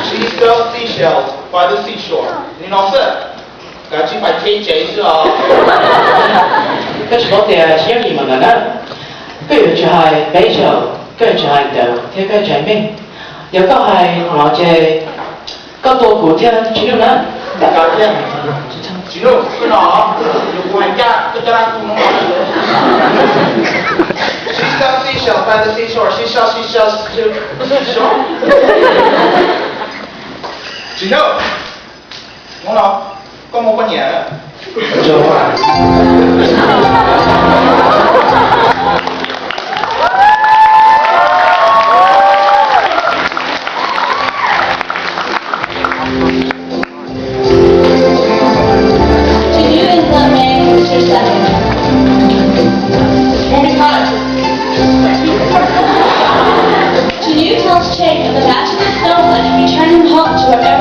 She sells seashells by the seashore. Nim no xwb, kav tsij pais cheb tsev xwb os. Koj tsis paub tias tsis yooj yim mas ntawm na. Koj yuav tsum hais peb zaug, koj yuav tsum hais ntawd thiab koj tsum hais meej. Yog koj hais no ces koj tua kuv thiab Tsis Nuj na. Tsis Nuj, koj no, yog kuv hais ncaj koj coj dab tu no. She sells seashells by the seashore, she sells seashells to the seashore. Tsis Nuj, hnub no koj muaj poj niam lawm. Tinu is the main sister. Tinu tells Ching that the magic of velvet can be turned hot to whatever